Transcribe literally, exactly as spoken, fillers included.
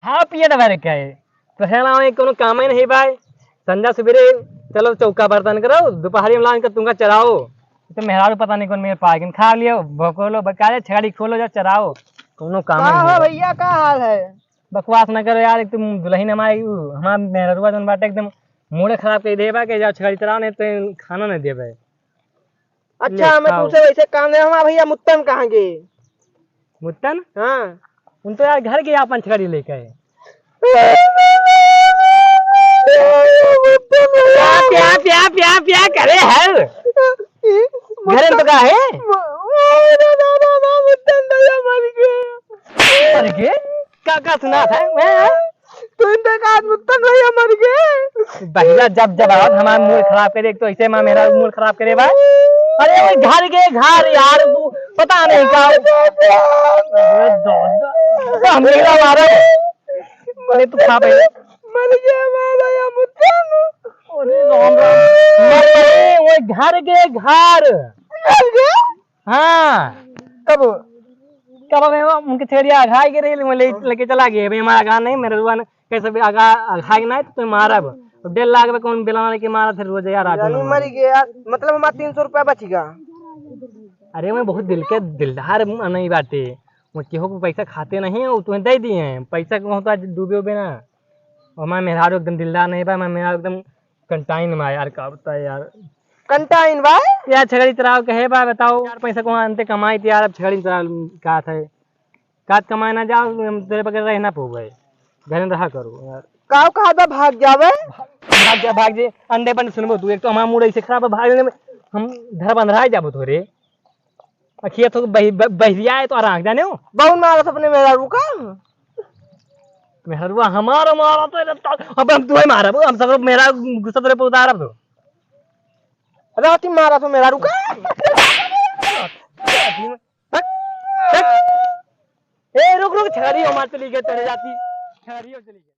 हाँ, पिए दबा रखे है। तो है ना, वही कोनो काम ही नहीं भाई। संझा सुबेरे चलो चौका बर्तन करो, दोपहरी में लान के तुमका चराओ। तो मेहरारू पता नहीं कौन मेरे पास खा लियो, भोकोलो, बकाले छाड़ी खोलो, जा चराओ। कोनो काम का नहीं हो है। भैया, का हाल है? बकवास ना करो यार, एक तुम दुल्हन हमारी, उ, हमार मेहररुआ जौन बाटे एकदम मूड खराब कर दे बा कि जाओ छाड़ी चराओ, नहीं तो खाना नहीं देबे। अच्छा, ले, मैं खाओ। तुमसे वैसे काम नहीं, हमारा भैया मुत्तन कहाँ गए? मुत्तन? हाँ। उन तो यार घर के आपन छाड़ी लेके आए। प्या, प्या, प्या, प्या, प्या करे है। घर में तो का है? मुत्तन भैया मर गए। मर गए? का, का सुना था? हैं? तू इनका का मुत्तन भैया मर गए। भैया जब जब आवत हमारा मूड खराब करे, एक तो ऐसे माँ मेरा मूड खराब करे बा। अरे वो घर के घर यार, तू पता नहीं का। अरे दादा, मेरा मारा। अरे तू खा भाई। मर गया हमारा या मुत्तन। अरे राम राम। मर गए, वो घर के घर। घर के? हाँ। कब? कब हमें वो उनके छेड़िया अघाई के रही, वो ले, लेके चला गए। अभी हमारा अघा नहीं, मेरे दुआ ने कैसे भी अघा, अघाई नहीं तो तुम्हें मारब। अब डेढ़ लाख में कौन बेलना लेके मारा थे रोज यार, रात यानी में मर मारे। गया यार, मतलब हमारा तीन सौ रुपया बचिगा। अरे मैं बहुत दिल के दिलदार नहीं बाटे, वो केहू को पैसा खाते नहीं, वो तुम्हें दे दिए हैं। पैसा को तो आज डूबे उबे ना। और हमारा मेहरारू एकदम दिलदार नहीं बा, हमारा मेहरारू एकदम कंटाइन बा यार, का बताए यार। कंटाइन बा? यार छगड़ी चराव कहे बा, बताओ यार, पैसा को अंते कमाई थी यार, अब छगड़ी चराव का था, कात कमाए ना जाओ, हम तेरे बगैर रह ना पाओ भाई, घर में रहा करो यार। काव कहा था भाग जावे? भाग जा, भाग जे, अंडे बंडे सुनबो तू, एक तो हमारा मूड ऐसे खराब है, भाग जाने में हम धर बंधराए जाबो तोरे। अखिया तो बहि-, ब-, बहिरिया है तो आराम जाने हो। बहुत मारत अपने मेहरारू का। मेहरारू हमारा मारत है तो अब हम तुम्हें मारब, हम सब मेरा गुस्सा तेरे पे उतारब तो। राती मारत हो मेहरारू का। हट, हट। ए, रुक, रुक, छगड़ी हो मार चली गई, तेरे जाती। छगड़ी हो चली गई।